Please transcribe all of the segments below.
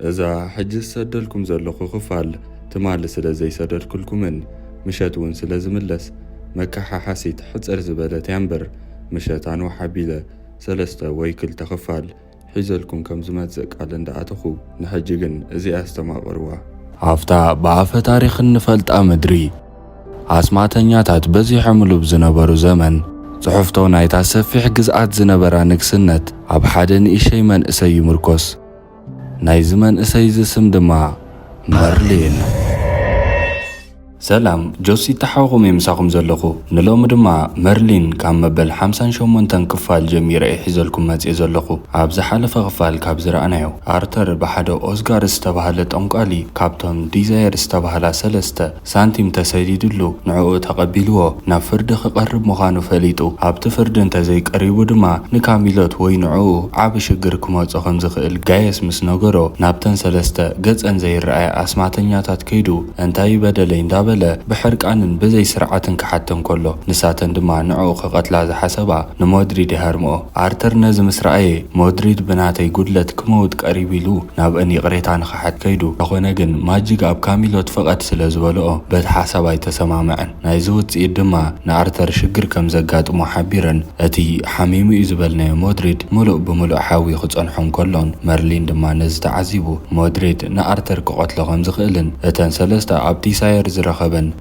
እዛ ሕጂ ዝሰደልኩም ዘለኹ ክፋል ትማሊ ስለ ዘይሰደድኩልኩምን ምሸት እውን ስለ ዝምለስ መከሓሓሲት ሕጽር ዝበለት እያ እምበር፣ ምሸት ኣንውሕ ኣቢለ ሰለስተ ወይ ክልተ ክፋል ሒዘልኩም ከም ዝመጽእ ቃል እንዳኣተኹ፣ ንሕጂ ግን እዚኣ ኣስተማቕርዋ። ኣብታ ብኣፈ ታሪኽ እንፈልጣ ምድሪ፣ ኣስማተኛታት በዚሖምሉ ብዝነበሩ ዘመን፣ ጽሑፍቶ ናይታ ሰፊሕ ግዝኣት ዝነበራ ንግስነት ኣብ ሓደ ንእሸይ መንእሰይ ይምርኮስ። ናይዚ መንእሰይ እዚ ስም ድማ መርሊን። ሰላም፣ ጆሲ ተሓውኹም እየ ምሳኹም ዘለኹ። ንሎሚ ድማ መርሊን ካብ መበል ሓምሳን ሸሞንተን ክፋል ጀሚረ እየ ሒዘልኩም መጽየ ዘለኹ። ኣብ ዝሓለፈ ክፋል ካብ ዝረኣናዮ፣ ኣርተር ብሓደ ኦስጋር ዝተባህለ ጠንቋሊ ካብቶም ዲዛየር ዝተባህላ ሰለስተ ሳንቲም ተሰዲድሉ ንዕኡ ተቐቢልዎ ናብ ፍርዲ ክቐርብ ምዃኑ ፈሊጡ፣ ኣብቲ ፍርዲ እንተዘይቀሪቡ ድማ ንካሚሎት ወይ ንዕኡ ዓቢ ሽግር ክመጾ ከም ዝኽእል ጋየስ ምስ ነገሮ፣ ናብተን ሰለስተ ገጸን ዘይረኣያ ኣስማተኛታት ከይዱ፣ "እንታይ በደለይ?" እንዳበለ ብሕርቃንን ብዘይ ስርዓትን ክሓተን ከሎ፣ ንሳተን ድማ ንዕኡ ክቐትላ ዝሓሰባ ንሞድሪድ ይሃርምኦ። ኣርተር ነዚ ምስ ረኣየ፣ ሞድሪድ ብናተይ ጉድለት ክመውት ቀሪቡ ኢሉ ናብአን ይቕሬታ ንኽሓት ከይዱ። እንተኾነ ግን ማጂግ ኣብ ካሚሎት ፍቐድ ስለ ዝበልኦ በቲ ሓሳብ ኣይተሰማምዐን። ናይዚ ውጽኢት ድማ ንኣርተር ሽግር ከም ዘጋጥሞ ሓቢረን፣ እቲ ሓሚሙ እዩ ዝበልናዮ ሞድሪድ ምሉእ ብምሉእ ሓዊ ክጸንሖ እንከሎን መርሊን ድማ ነዚ ተዓዚቡ ሞድሪድ ንኣርተር ክቐትሎ ከም ዝኽእልን እተን ሰለስተ ኣብ ዲሳየር ዝረኸበን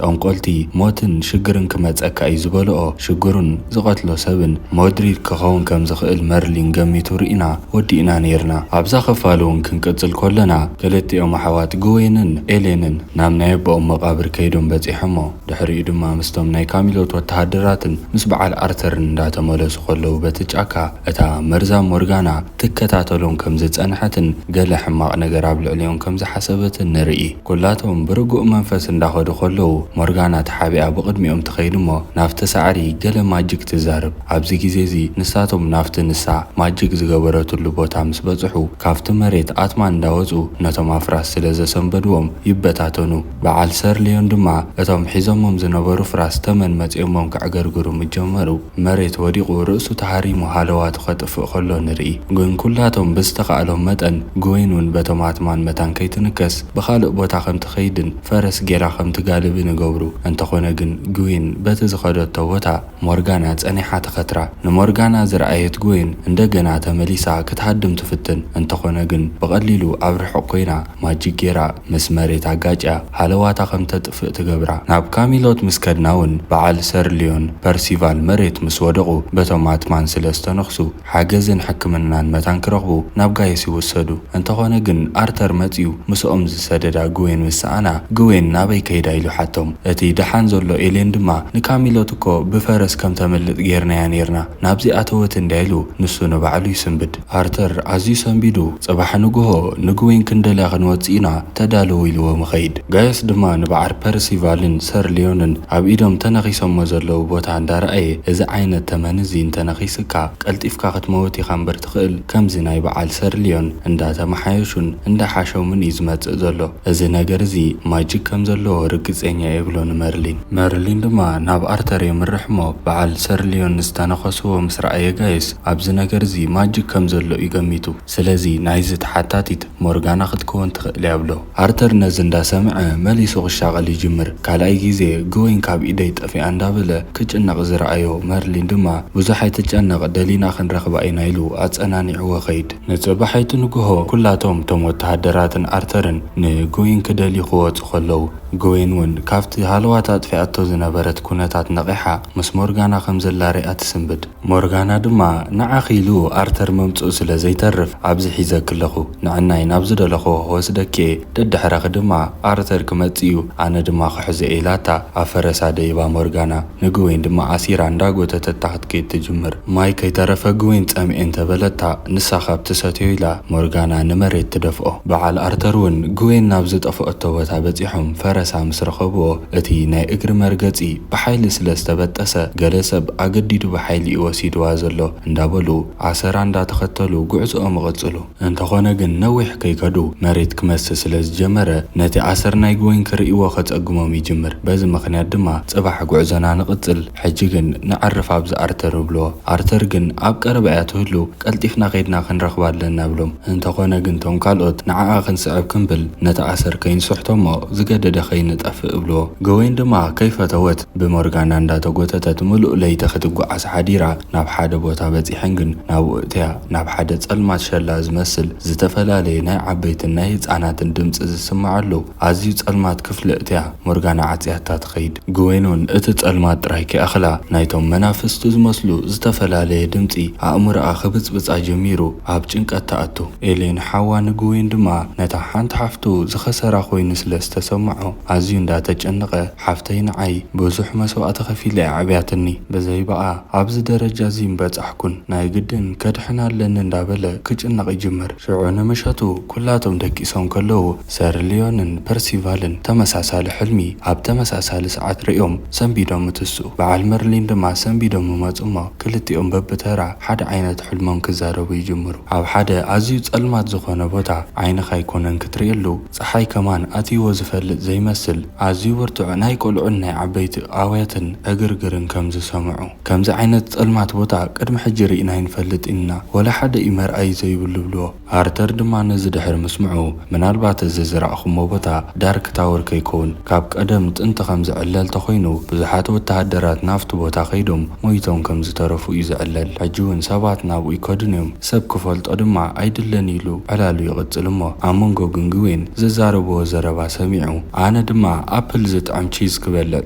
ጠንቆልቲ ሞትን ሽግርን ክመጸካ እዩ ዝበልኦ ሽግሩን ዝቐትሎ ሰብን ሞድሪድ ክኸውን ከም ዝኽእል መርሊን ገሚቱ ርኢና ወዲእና ነይርና። ኣብዛ ክፋል እውን ክንቅጽል ከለና፣ ክልቲኦም ኣሕዋት ግዌንን ኤሌንን ናብ ናይ ኣቦኦም መቓብር ከይዶም በጺሖሞ። ድሕሪኡ ድማ ምስቶም ናይ ካሚሎት ወተሃደራትን ምስ በዓል ኣርተርን እንዳተመለሱ ከለዉ፣ በቲ ጫካ እታ መርዛም ሞርጋና ትከታተሎም ከም ዝጸንሐትን ገለ ሕማቕ ነገር ኣብ ልዕሊኦም ከም ዝሓሰበትን ንርኢ። ኩላቶም ብርጉእ መንፈስ እንዳኸዱ ከለዉ፣ ሞርጋና ተሓቢኣ ብቕድሚኦም ትኸይድ እሞ፣ ናብቲ ሳዕሪ ገለ ማጂክ ትዛረብ። ኣብዚ ግዜ እዚ ንሳቶም ናብቲ ንሳ ማጂክ ዝገበረትሉ ቦታ ምስ በጽሑ፣ ካብቲ መሬት ኣትማን እንዳወጹ ነቶም ኣፍራስ ስለ ዘሰንበድዎም ይበታተኑ። በዓል ሰር ሊዮን ድማ እቶም ሒዞሞም ዝነበሩ ፍራስ ተመን መጺኦሞም ከዕገርግሩ ምስ ጀመሩ፣ መሬት ወዲቑ ርእሱ ተሃሪሙ ሃለዋቱ ከጥፍእ ከሎ ንርኢ። ግን ኩላቶም ብዝተኻእሎም መጠን ግዌን እውን በቶም ኣትማን መታን ከይትንከስ ብኻልእ ቦታ ከም ትኸይድን ፈረስ ጌራ ከም ትጋልብን ይገብሩ። እንተኾነ ግን ግዌን በቲ ዝኸደቶ ቦታ ሞርጋና ጸኒሓ ተኸትራ። ንሞርጋና ዝረኣየት ግዌን እንደገና ተመሊሳ ክትሃድም ትፍትን። እንተኾነ ግን ብቐሊሉ ኣብ ርሑቕ ኮይና ማጂክ ጌራ ምስ መሬት ኣጋጭያ ሃለዋታ ከም ተጥፍእ ትገብራ። ናብ ካሚሎት ምስ ከድና እውን በዓል ሰር ሊዮን ፐርሲቫል መሬት ምስ ወደቑ በቶም ኣትማን ስለ ዝተነኽሱ ሓገዝን ሕክምናን መታን ክረኽቡ ናብ ጋይስ ይውሰዱ። እንተኾነ ግን ኣርተር መጺኡ ምስኦም ዝሰደዳ ግዌን ምስ ሰኣና፣ ግዌን ናበይ ከይዳ ኢሉ ሓቶም። እቲ ደሓን ዘሎ ኤሌን ድማ ንካሚሎት እኮ ብፈረስ ከም ተምልጥ ጌርናያ ኔርና፣ ናብዚ ኣተወት እንድያ ኢሉ ንሱ ንባዕሉ ይስንብድ። ኣርተር ኣዝዩ ሰንቢዱ፣ ጽባሕ ንግሆ ንግዌን ክንደልያ ክንወጽእ ኢና፣ ተዳለዉ ኢልዎም ይኸይድ። ጋየስ ድማ ንበዓል ፐርሲቫልን ሰር ሊዮንን ኣብ ኢዶም ተነኺሶሞ ዘለዉ ቦታ እንዳረኣየ፣ እዚ ዓይነት ተመን እዚ እንተነኺስካ ቀልጢፍካ ክትመውት ኢኻ እምበር ትኽእል፣ ከምዚ ናይ በዓል ሰር ሊዮን እንዳተመሓየሹን እንዳሓሸሙን እዩ ዝመጽእ ዘሎ። እዚ ነገር እዚ ማጂክ ከም ዘለዎ ርግጸኛ እየ ይብሎ ንመርሊን። መርሊን ድማ ናብ ኣርተር የምርሕ እሞ በዓል ሰር ሊዮን ዝተነኸስዎ ምስ ረኣየ ጋይስ ኣብዚ ነገር እዚ ማጂክ ከም ዘሎ እዩ ገሚቱ። ስለዚ ናይዚ ተሓታቲት ሞርጋና ክትከውን ትኽእል እያ ብሎ። ኣርተር ነዚ እንዳሰምዐ መሊሱ ክሻቐል ይጅምር። ካልኣይ ግዜ ግወይን ካብ ኢደይ ጠፊኣ እንዳበለ ክጭነቕ ዝረኣዮ መርሊን ድማ ብዙሕ ኣይትጨነቕ ደሊና ክንረኽባ ኢና ኢሉ ኣጸናኒዕዎ ኸይድ። ንጽባሓይቲ ንግሆ ኩላቶም እቶም ወተሃደራትን ኣርተርን ንግወይን ክደልዩ ክወጹ ከለዉ ግወይን እውን ካብቲ ሃለዋት ኣጥፊኣቶ ዝነበረት ኩነታት ነቒሓ ምስ ሞርጋና ከም ዘላ ሪኣ ትስንብድ። ሞርጋና ድማ ንዓኺ ኢሉ ኣርተር መምጽኡ ስለ ዘይተርፍ ኣብዚ ሒዘኪ ኣለኹ። ንዕናይ ናብ ዝደለኽዎ ክወስደኪ እየ። ደድሕረኺ ድማ ኣርተር ክመጽእ እዩ፣ ኣነ ድማ ክሕዞ እየ ኢላታ ኣብ ፈረሳ ደይባ ሞርጋና ንግዌን ድማ ኣሲራ እንዳጎተተታ ክትከይድ ትጅምር። ማይ ከይተረፈ ግዌን ጸሚኤ እንተበለታ ንሳ ካብ ትሰትዮ ኢላ ሞርጋና ንመሬት ትደፍኦ። በዓል ኣርተር እውን ግዌን ናብ ዝጠፍኦቶ ቦታ በጺሖም ፈረ ከሳ ምስ ረኸብዎ፣ እቲ ናይ እግሪ መርገጺ ብሓይሊ ስለ ዝተበጠሰ፣ ገለ ሰብ ኣገዲዱ ብሓይሊ እዩ ወሲድዋ ዘሎ እንዳበሉ ኣሰራ እንዳተኸተሉ ጉዕዞኦም ይቕጽሉ። እንተኾነ ግን ነዊሕ ከይከዱ መሬት ክመስ ስለ ዝጀመረ፣ ነቲ ኣሰር ናይ ግወይን ክርእይዎ ከጸግሞም ይጅምር። በዚ ምኽንያት ድማ ጽባሕ ጉዕዞና ንቕጽል፣ ሕጂ ግን ንዓርፍ ኣብዚ ኣርተር እብልዎ። ኣርተር ግን ኣብ ቀረባ እያ ትህሉ፣ ቀልጢፍና ከይድና ክንረኽባ ኣለና ብሎም። እንተኾነ ግን ቶም ካልኦት ንዓኣ ክንስዕብ ክንብል ነቲ ኣሰር ከይንስሕቶ እሞ ዝገደደ ከይንጠፍእ እብልዎ። ግወይን ድማ ከይፈተወት ብሞርጋና እንዳተጎተተት ምሉእ ለይቲ ክትጓዓዝ ሓዲራ ናብ ሓደ ቦታ በጺሐን ግን ናብኡ እትያ ናብ ሓደ ጸልማት ሸላ ዝመስል ዝተፈላለየ ናይ ዓበይትን ናይ ህጻናትን ድምጺ ዝስምዓሉ ኣዝዩ ጸልማት ክፍሊ እትያ ሞርጋና ዓጽያታ ትኸይድ። ግዌን እውን እቲ ጸልማት ጥራይ ከይኣኽላ ናይቶም መናፍስቱ ዝመስሉ ዝተፈላለየ ድምጺ ኣእምሮኣ ክብጽብጻ ጀሚሩ ኣብ ጭንቀት ትኣቱ። ኤሌን ሓዋ ንግዌን ድማ ነታ ሓንቲ ሓፍቱ ዝኸሰራ ኮይኑ ስለ ዝተሰምዖ ኣዝዩ እንዳተጨነቐ፣ ሓፍተይ ንዓይ ብዙሕ መስዋእቲ ከፊለ እያ ኣዕብያትኒ፣ ብዘይ ብኣ ኣብዚ ደረጃ እዚ ምበጻሕኩን፣ ናይ ግድን ከድሕና ኣለኒ እንዳበለ ክጭነቕ ይጅምር። ሽዑ ንምሸቱ ኩላቶም ደቂሶም ከለዉ ሰር ሊዮንን ፐርሲቫልን ተመሳሳሊ ሕልሚ ኣብ ተመሳሳሊ ሰዓት ርእዮም ሰንቢዶም ምትስኡ። በዓል መርሊን ድማ ሰንቢዶም ምመጹ እሞ ክልቲኦም በብተራ ሓደ ዓይነት ሕልሞም ክዛረቡ ይጅምሩ። ኣብ ሓደ ኣዝዩ ጸልማት ዝኾነ ቦታ ዓይንኻ ኣይኮነን ክትርእየሉ፣ ጸሓይ ከማን ኣትይዎ ዝፈልጥ ዘይመስል ኣዝዩ ብርቱዕ ናይ ቆልዑን ናይ ዓበይቲ ኣውያትን ዕግርግርን ከም ዝሰምዑ። ከምዚ ዓይነት ጸልማት ቦታ ቅድሚ ሕጂ ርኢና ኣይንፈልጥን ኢና፣ ወላ ሓደ እዩ መርኣዪ ዘይብሉ ብልዎ። ኣርተር ድማ ነዚ ድሕሪ ምስምዑ፣ ምናልባት እዚ ዝረኣኹሞ ቦታ ዳርክ ታወር ከይከውን፣ ካብ ቀደም ጥንቲ ከም ዝዕለል ተኾይኑ፣ ብዙሓት ወተሃደራት ናብቲ ቦታ ከይዶም ሞይቶም ከም ዝተረፉ እዩ ዝዕለል። ሕጂ እውን ሰባት ናብኡ ይከዱን እዮም፣ ሰብ ክፈልጦ ድማ ኣይድለን ኢሉ ዕላሉ ይቕጽል እሞ፣ ኣሞንጎ ግን ግዌን ዝዛረብዎ ዘረባ ሰሚዑ፣ ኣነ ድማ ኣፕል ዝጥዕም ቺዝ ክበልዕ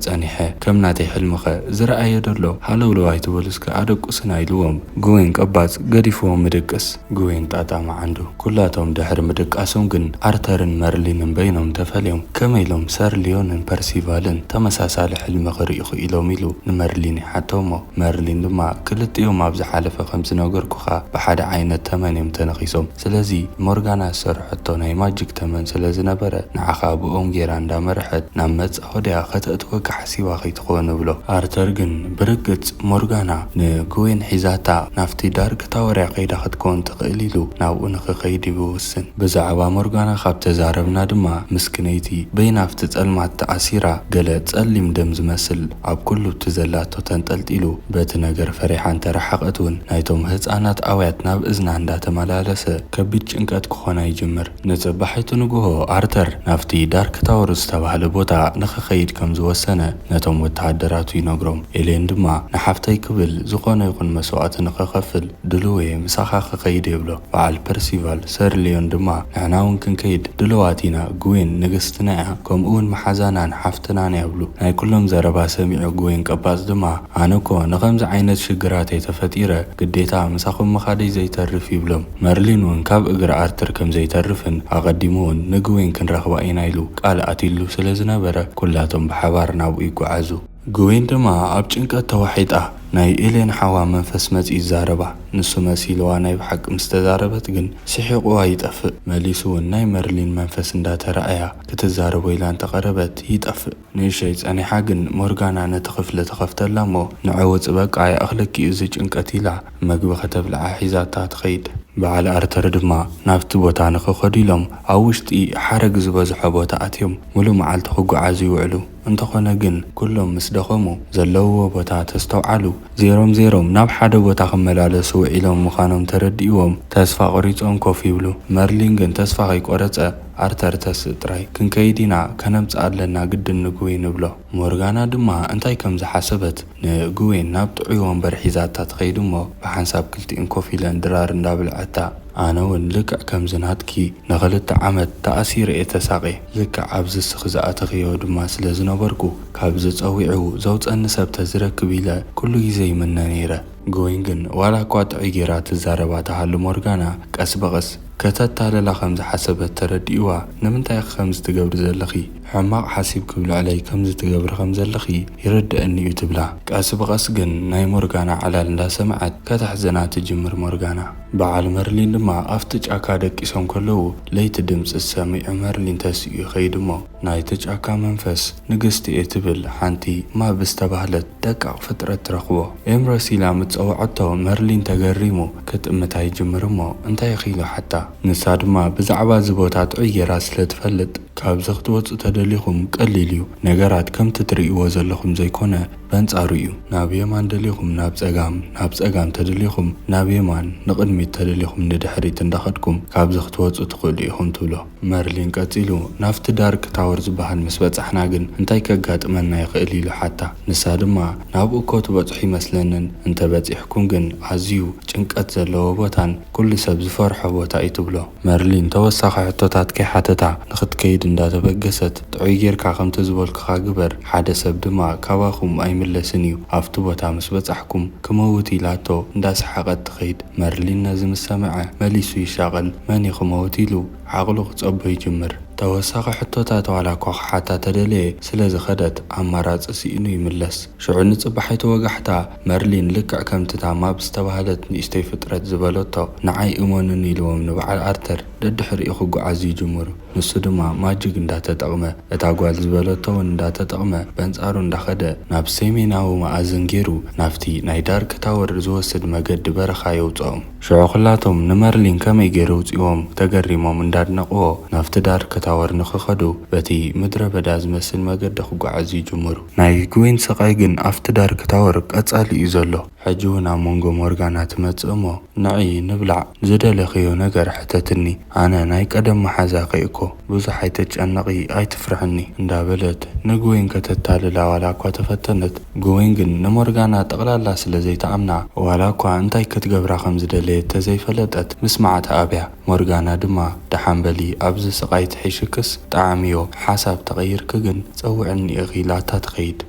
ጸኒሐ፣ ከም ናተይ ሕልምኸ ዝረኣየ ደሎ ሃለውለው ኣይትበሉ እስከ ኣደቁስና ኢልዎም፣ ግዌን ቀባጽ ገዲፍዎም ምድቅስ። ግዌን ጣጣ መዓንዱ። ኩላቶም ድሕሪ ምድቃሶም ግን ኣርተርን መርሊንን በይኖም ተፈልዮም፣ ከመይ ኢሎም ሰር ሊዮንን ፐርሲቫልን ተመሳሳሊ ሕልሚ ክርእዩ ክኢሎም ኢሉ ንመርሊን ይሓቶ እሞ፣ መርሊን ድማ ክልቲኦም ኣብ ዝሓለፈ ከም ዝነገርኩኻ ብሓደ ዓይነት ተመን እዮም ተነኺሶም። ስለዚ ሞርጋና ዝሰርሐቶ ናይ ማጂክ ተመን ስለ ዝነበረ ንዓኻ ብኦም ጌራ እንዳመርሐት ናብ መጻወድያ ከተእትወካ ሓሲባ ከይትኾን እብሎ። ኣርተር ግን ብርግጽ ሞርጋና ንግዌን ሒዛታ ናብቲ ዳርክ ታወር እያ ከይዳ ክትኮን ትኽእል ኢሉ ናብኡ ንኽኸይድ እዩ ዝውስን። ብዛዕባ ሞርጋና ካብ ተዛረብና ድማ ምስክነይቲ በይና ኣብቲ ጸልማት ተኣሲራ ገለ ጸሊም ደም ዝመስል ኣብ ኩሉ እቲ ዘላቶ ተንጠልጢሉ በቲ ነገር ፈሪሓ እንተረሓቐት እውን ናይቶም ህጻናት ኣውያት ናብ እዝና እንዳተመላለሰ ከቢድ ጭንቀት ክኾና ይጅምር። ንጽባሒቱ ንግሆ ኣርተር ናብቲ ዳርክ ታወር ዝተባህለ ቦታ ንኽኸይድ ከም ዝወሰነ ነቶም ወተሃደራቱ ይነግሮም። ኤሌን ድማ ንሓፍተይ ክብል ዝኾነ ይኹን መስዋእቲ ንኽኸፍል ድልው እየ፣ ምሳኻ ክኸይድ እየ ይብሎ። በዓል ፐርሲቫል፣ ሰር ሊዮን ድማ ንሕና እውን ክንከይድ ድልዋት ኢና፣ ግዌን ንግስትና እያ፣ ከምኡ እውን መሓዛናን ሓፍትናን እያ ይብሉ። ናይ ኩሎም ዘረባ ሰሚዑ ግዌን ቀባጽ ድማ ኣነ እኮ ንኸምዚ ዓይነት ሽግራት እየ ተፈጢረ፣ ግዴታ ምሳኹም ምኻደይ ዘይተርፍ ይብሎም። መርሊን እውን ካብ እግሪ ኣርተር ከም ዘይተርፍን ኣቐዲሙ እውን ንግዌን ክንረኽባ ኢና ኢሉ ቃል ኣትዩሉ ስለ ዝነበረ ኩላቶም ብሓባር ናብኡ ይጓዓዙ። ግዌን ድማ ኣብ ጭንቀት ተዋሒጣ ናይ ኤሌን ሓዋ መንፈስ መጺኡ ይዛረባ። ንሱ መሲልዋ ናይ ብሓቂ ምስ ተዛረበት ግን ስሒቕዋ ይጠፍእ። መሊሱ እውን ናይ መርሊን መንፈስ እንዳተራእያ ክትዛረቦ ኢላ እንተቐረበት ይጠፍእ። ንእሸይ ጸኒሓ ግን ሞርጋና ነቲ ክፍሊ ተኸፍተላ እሞ፣ ንዐ ውጽእ በቃ ይኣኽለኪ እዩ እዚ ጭንቀት ኢላ መግቢ ከተብልዓ ሒዛታ ትኸይድ። በዓል ኣርተር ድማ ናብቲ ቦታ ንኽኸዱ ኢሎም ኣብ ውሽጢ ሓረግ ዝበዝሖ ቦታ ኣትዮም ምሉእ መዓልቲ ክጓዓዙ ይውዕሉ። እንተኾነ ግን ኩሎም ምስ ደኸሙ ዘለውዎ ቦታ ተስተውዓሉ ዜሮም ዜሮም ናብ ሓደ ቦታ ክመላለሱ ውዒሎም ምዃኖም ተረዲእዎም ተስፋ ቆሪጾም ኮፍ ይብሉ። መርሊን ግን ተስፋ ከይቆረጸ ኣርተር ተስእ ጥራይ፣ ክንከይድ ኢና፣ ከነምጽእ ኣለና፣ ግድን ንግዌን ንብሎ። ሞርጋና ድማ እንታይ ከም ዝሓሰበት ንግዌን ናብ ጥዑይ ወንበር ሒዛታ ትኸይድ እሞ ብሓንሳብ ክልቲኤን ኮፍ ኢለን ድራር እንዳብልዐታ፣ ኣነ እውን ልክዕ ከምዚ ናትኪ ንኽልተ ዓመት ተኣሲረ እየ ተሳቕየ። ልክዕ ኣብዚ እስኺ ዝኣተኽዮ ድማ ስለ ዝነበርኩ ካብዚ ጸዊዑ ዘውጸኒ ሰብ ተዝረክብ ኢለ ኩሉ ግዜ ይምነ ነይረ። ግዌን ግን ዋላ እኳ ጥዑይ ጌራ ትዛረባ ትሃሉ ሞርጋና ቀስ ብቐስ ከተታልላ ከም ዝሓሰበት ተረዲእዋ፣ ንምንታይ ኢኺ ከምዚ ትገብሪ ዘለኺ? ሕማቕ ሓሲብ ክብልዕለይ ከምዚ ትገብሪ ከም ዘለኺ ይርድአኒ እዩ ትብላ። ቀስ ብቐስ ግን ናይ ሞርጋና ዕላል እንዳሰምዐት ከተሕዘና ትጅምር። ሞርጋና በዓል መርሊን ድማ ኣብቲ ጫካ ደቂሶም ከለዉ ለይቲ ድምፂ ዝሰሚዑ መርሊን ተሲኡ ይኸይድ እሞ ናይቲ ጫካ መንፈስ ንግስቲ እየ ትብል ሓንቲ ማብ ዝተባህለት ደቃቕ ፍጥረት ትረኽቦ። ኤምረሲላ ምስ ጸውዐቶ መርሊን ተገሪሙ ክጥምታ ይጅምር እሞ እንታይ ኢኺ ኢሉ ሓታ። ንሳ ድማ ብዛዕባ እዚ ቦታ ጥዑይ ጌራ ስለ ትፈልጥ ካብዚ ክትወጹ ተደሊኹም ቀሊል እዩ። ነገራት ከምቲ ትርእይዎ ዘለኹም ዘይኮነ በንጻሩ እዩ። ናብ የማን ደሊኹም ናብ ጸጋም፣ ናብ ጸጋም ተደሊኹም ናብ የማን፣ ንቕድሚት ተደሊኹም ንድሕሪት እንዳኸድኩም ካብዚ ክትወጹ ትኽእሉ ኢኹም ትብሎ። መርሊን ቀጺሉ ናብቲ ዳርክ ታወር ዝበሃል ምስ በጻሕና ግን እንታይ ከጋጥመና ይኽእል ኢሉ ሓታ። ንሳ ድማ ናብኡ እኮ ትበጽሑ ይመስለንን እንተ በጺሕኩም ግን ኣዝዩ ጭንቀት ዘለዎ ቦታን ኩሉ ሰብ ዝፈርሖ ቦታ እዩ ትብሎ። መርሊን ተወሳኺ ሕቶታት ከይሓተታ ንኽትከይድ እንዳተበገሰት ጥዑይ ጌርካ ከምቲ ዝበልኩኻ ግበር፣ ሓደ ሰብ ድማ ካባኹም ኣይምለስን እዩ፣ ኣብቲ ቦታ ምስ በጻሕኩም ክመውት ኢላቶ እንዳሰሓቐት ትኸይድ። መርሊን ነዚ ምስ ሰምዐ መሊሱ ይሻቐል። መን እዩ ክመውት ኢሉ ዓቕሉ ክጸቦ ይጅምር። ተወሳኺ ሕቶታት ዋላ እኳ ክሓታ ተደለየ ስለ ዝኸደት ኣማራጺ ስኢኑ ይምለስ። ሽዑ ንጽባሒቱ ወጋሕታ መርሊን ልክዕ ከምቲ ታማ ብዝተባህለት ንእሽተይ ፍጥረት ዝበለቶ ንዓይ እመኑኒ ኢልዎም ንበዓል ኣርተር ደድሕሪኡ ክጓዓዙ ይጅምሩ። ንሱ ድማ ማጅግ እንዳተጠቕመ እታ ጓል ዝበለቶ እውን እንዳተጠቕመ በንጻሩ እንዳኸደ ናብ ሰሜናዊ መኣዝን ገይሩ ናብቲ ናይ ዳርክ ታወር ዝወስድ መገዲ በረኻ የውጽኦም። ሽዑ ኩላቶም ንመርሊን ከመይ ገይሩ ውጽዎም ተገሪሞም እንዳድነቕዎ ናብቲ ዳርክ ታወር ንኽኸዱ በቲ ምድረ በዳ ዝመስል መገዲ ክጓዓዙ ይጅምሩ። ናይ ግዌን ስቓይ ግን ኣብቲ ዳርክ ታወር ቀጻሊ እዩ ዘሎ። ሕጂ እውን ኣብ መንጎ ሞርጋና ትመጽእ እሞ ንዒ ንብላዕ ዝደለኽዮ ነገር ሕተትኒ። ኣነ ናይ ቀደም መሓዛኺ እኮ። ብዙሕ ኣይትጨነቒ ኣይትፍርሕኒ እንዳበለት ንግዌን ከተታልላ ዋላ እኳ ተፈተነት፣ ግዌን ግን ንሞርጋና ጠቕላላ ስለ ዘይትኣምና ዋላ እኳ እንታይ ክትገብራ ከም ዝደለየት ተዘይፈለጠት ምስማዕ ተኣብያ። ሞርጋና ድማ ደሓን በሊ ኣብዚ ስቓይ ትሒሽክስ ጠዓምዮ፣ ሓሳብ ተቐይርኪ ግን ጸውዕኒ ኢኺ ኢላታ ትኸይድ።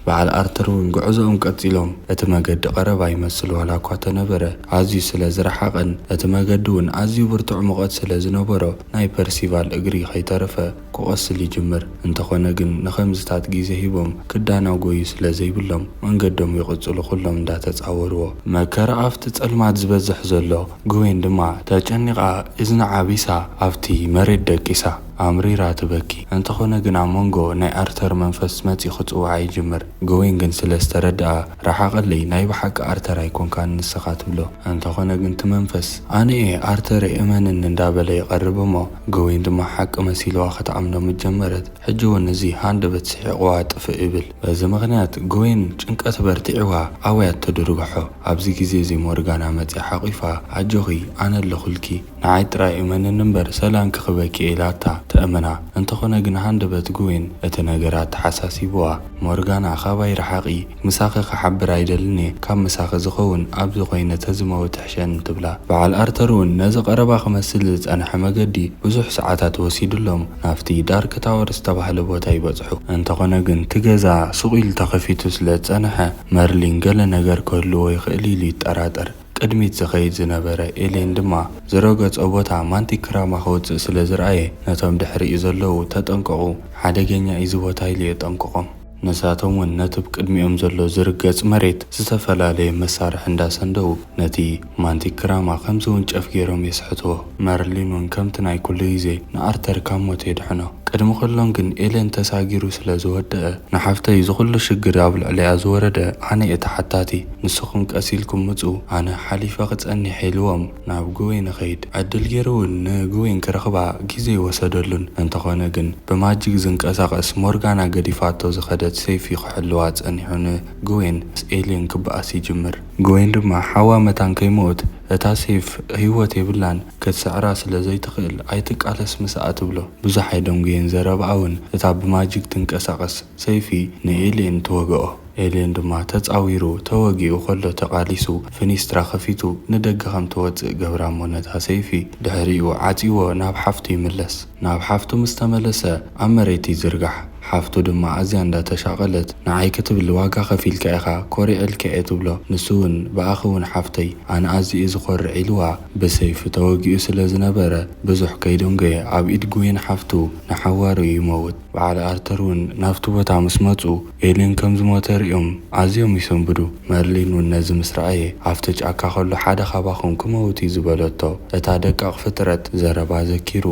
በዓል ኣርተር እውን ጉዕዞኦም ቀጺሎም። እቲ መገዲ ቀረባ ይመስል ዋላ እኳ ተነበረ፣ ኣዝዩ ስለ ዝረሓቐን እቲ መገዲ እውን ኣዝዩ ብርቱዕ ሙቐት ስለ ዝነበሮ ናይ ፐርሲቫል እግሪ ከይተረፈ ክቖስል ይጅምር። እንተኾነ ግን ንኸምዝታት ግዜ ሂቦም ክዳናጎዩ ስለ ዘይብሎም መንገዶም ይቕጽሉ ኩሎም እንዳተጻወርዎ። መከራ ኣብቲ ጸልማት ዝበዝሕ ዘሎ ግዌን ድማ ተጨኒቓ እዝና ዓቢሳ ኣብቲ መሬት ደቂሳ ኣምሪራ ትበኪ። እንተኾነ ግን ኣብ መንጎ ናይ ኣርተር መንፈስ መጺኡ ክጽውዓ ይጅምር። ግዌን ግን ስለ ዝተረድኣ ረሓቐለይ ናይ ብሓቂ ኣርተር ኣይኮንካን ንስኻ ትብሎ። እንተኾነ ግን እቲ መንፈስ ኣነ እየ ኣርተር እየ እመንኒ እንዳበለ ይቐርብ እሞ ግዌን ድማ ሓቂ መሲልዋ ክትኣምኖ ምጀመረት። ሕጂ እውን እዚ ሃንደበት ስሒቕዋ ጥፍእ ይብል። በዚ ምኽንያት ግዌን ጭንቀት በርቲዕዋ ኣውያት ተድርግሖ። ኣብዚ ግዜ እዚ ሞርጋና መጺኣ ሓቒፋ ኣጆኺ ኣነ ኣለኹልኪ፣ ንዓይ ጥራይ እመንኒ እምበር ሰላም ክኽበኪ እየ ኢላታ ተእምና። እንተኾነ ግን ሃንደበት ግዌን እቲ ነገር ኣተሓሳሲብዋ። ሞርጋና ካባይ ረሓቒ፣ ምሳኺ ክሓብር ኣይደልን እየ፣ ካብ ምሳኺ ዝኸውን ኣብዚ ኮይነ ተዝመውት ይሕሸኒ ትብላ። በዓል ኣርተር እውን ነዚ ቀረባ ክመስል ዝጸንሐ መገዲ ብዙሕ ሰዓታት ወሲድሎም ናብቲ ዳርክ ታወር ዝተባህለ ቦታ ይበጽሑ። እንተኾነ ግን እቲ ገዛ ሱቕ ኢሉ ተኸፊቱ ስለ ዝጸንሐ መርሊን ገለ ነገር ክህልዎ ይኽእል ኢሉ ይጠራጠር። ቅድሚት ዝኸይድ ዝነበረ ኤሌን ድማ ዝረገጾ ቦታ ማንቲክራማ ክወጽእ ስለ ዝረኣየ ነቶም ድሕሪኡ ዘለዉ ተጠንቀቑ፣ ሓደገኛ እዩ እዚ ቦታ ኢሉ የጠንቅቖም። ንሳቶም እውን ነቲ ብቅድሚኦም ዘሎ ዝርገጽ መሬት ዝተፈላለየ መሳርሒ እንዳሰንደዉ ነቲ ማንቲክራማ ከም ዝውንጨፍ ገይሮም የስሕትዎ። መርሊን እውን ከምቲ ናይ ኩሉ ግዜ ንኣርተር ካብ ሞት የድሕኖ። ቅድሚ ኩሎም ግን ኤሌን ተሳጊሩ ስለ ዝወደአ ንሓፍተይ እዚ ኩሉ ሽግር ኣብ ልዕሊኣ ዝወረደ ኣነ እየ ተሓታቲ፣ ንስኹም ቀስ ኢልኩም ምጹ ኣነ ሓሊፈ ክጸኒሕ ኢልዎም ናብ ግዌን ይኸይድ። ዕድል ገይሩ እውን ንግዌን ክረኽባ ግዜ ይወሰደሉን። እንተኾነ ግን ብማጂክ ዝንቀሳቐስ ሞርጋና ገዲፋቶ ዝኸደት ሰይፊ ክሕልዋ ጸኒሑ ንግዌን ምስ ኤሌን ክበኣስ ይጅምር። ግዌን ድማ ሓዋ መታን ከይሞት እታ ሴፍ ህይወት የብላን፣ ክትስዕራ ስለ ዘይትኽእል ኣይትቃለስ ምስኣ ትብሎ። ብዙሕ ኣይደንጉየን ዘረባኣ እውን እታ ብማጂክ ትንቀሳቐስ ሰይፊ ንኤሌን ትወግኦ። ኤሌን ድማ ተጻዊሩ ተወጊኡ ከሎ ተቓሊሱ ፍኒስትራ ከፊቱ ንደገ ከም ትወጽእ ገብራ እሞ ነታ ሰይፊ ድሕሪኡ ዓጺዎ ናብ ሓፍቱ ይምለስ። ናብ ሓፍቱ ምስ ተመለሰ ኣብ መሬት ይዝርጋሕ። ሓፍቱ ድማ ኣዝያ እንዳተሻቐለት፣ "ንዓይ ክትብል ዋጋ ከፊልካ ኢኻ፣ ኮሪዐልካ እየ" ትብሎ። ንሱ እውን፣ "ብኣኺ እውን ሓፍተይ፣ ኣነ ኣዝየ እየ ዝኾርዕ" ኢልዋ። ብሰይፊ ተወጊኡ ስለ ዝነበረ፣ ብዙሕ ከይደንጎየ ኣብ ኢድ ግዌን ሓፍቱ ንሓዋሩ ይመውት። በዓል ኣርተር እውን ናብቲ ቦታ ምስ መጹ፣ ኤሌን ከም ዝሞተ ርእዮም ኣዝዮም ይሰንብዱ። መርሊን እውን ነዚ ምስ ረኣየ፣ "ኣብቲ ጫካ ከሎ ሓደ ካባኹም ክመውት እዩ" ዝበለቶ እታ ደቃቕ ፍጥረት ዘረባ ዘኪሩ፣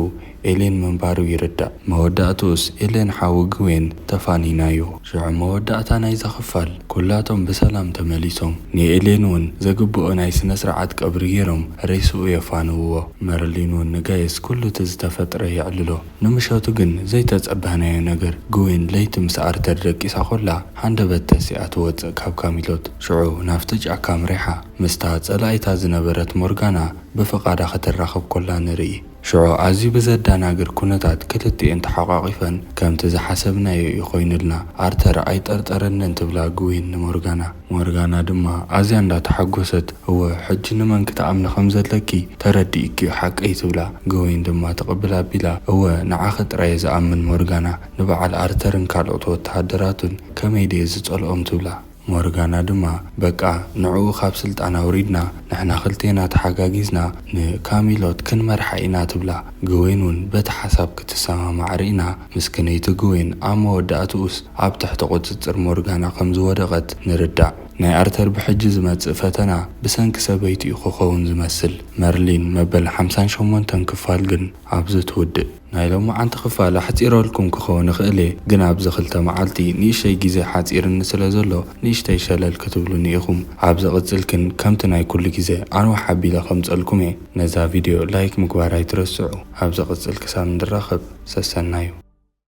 ኤሌን ምንባሩ ይርዳእ። መወዳእትኡስ ኤሌን ሓዊ ግዌን ተፋኒናዮ። ሽዑ መወዳእታ ናይዛ ክፋል፣ ኩላቶም ብሰላም ተመሊሶም። ንኤሌን እውን ዘግብኦ ናይ ስነ ስርዓት ቀብሪ ገይሮም ሬስኡ የፋንውዎ። መርሊን እውን ንጋይስ ኩሉ እቲ ዝተፈጥረ የዕልሎ። ንምሸቱ ግን ዘይተጸበናዮ ነገር፣ ግዌን ለይቲ ምስ ኣርተር ደቂሳ ኮላ ሃንደበት ተሲኣ ትወጽእ ካብ ካሚሎት። ሽዑ ናብቲ ጫካ ኣምሪሓ ምስታ ጸላኢታ ዝነበረት ሞርጋና ብፍቓዳ ክትራኸብ ኮላ ንርኢ። ሽዑ ኣዝዩ ብዘደናግር ኩነታት ክልቲኤን ተሓቋቒፈን፣ "ከምቲ ዝሓሰብናዮ እዩ ኮይኑልና፣ ኣርተር ኣይጠርጠረንን" ትብላ ግዌን ንሞርጋና። ሞርጋና ድማ ኣዝያ እንዳተሓጎሰት፣ "እወ፣ ሕጂ ንመን ክትኣምኒ ከም ዘለኪ ተረዲእኪ እዩ ሓቀይ" ትብላ። ግዌን ድማ ትቕብል ኣቢላ፣ "እወ፣ ንዓኺ ጥራይ እየ ዝኣምን ሞርጋና፣ ንበዓል ኣርተርን ካልኦት ወተሃደራቱን ከመይ ድየ ዝጸልኦም" ትብላ። ሞርጋና ድማ፣ "በቃ ንዕኡ ካብ ስልጣን ኣውሪድና፣ ንሕና ክልቴና ተሓጋጊዝና ንካሚሎት ክንመርሓ ኢና" ትብላ። ግዌን እውን በቲ ሓሳብ ክትሰማማዕ ርኢና፣ ምስክነይቲ ግዌን ኣብ መወዳእትኡስ ኣብ ትሕቲ ቁጽጽር ሞርጋና ከም ዝወደቐት ንርዳእ። ናይ ኣርተር ብሕጂ ዝመጽእ ፈተና ብሰንኪ ሰበይቲኡ ክኸውን ዝመስል። መርሊን መበል ሓምሳን ሸሞንተን ክፋል ግን ኣብዚ ትውድእ። ናይ ሎማዓንቲ ክፋል ኣሕጺረልኩም ክኸውን ይኽእል እየ፣ ግን ኣብዚ ክልተ መዓልቲ ንእሽተይ ግዜ ሓጺርኒ ስለ ዘሎ ንእሽተይ ሸለል ክትብሉኒ ኢኹም። ኣብ ዝቕጽል ግን ከምቲ ናይ ኩሉ ግዜ ኣንውሕ ኣቢለ ከምጸልኩም እየ። ነዛ ቪድዮ ላይክ ምግባር ኣይትረስዑ። ኣብ ዝቕጽል ክሳብ ንራኸብ ሰሰናዩ።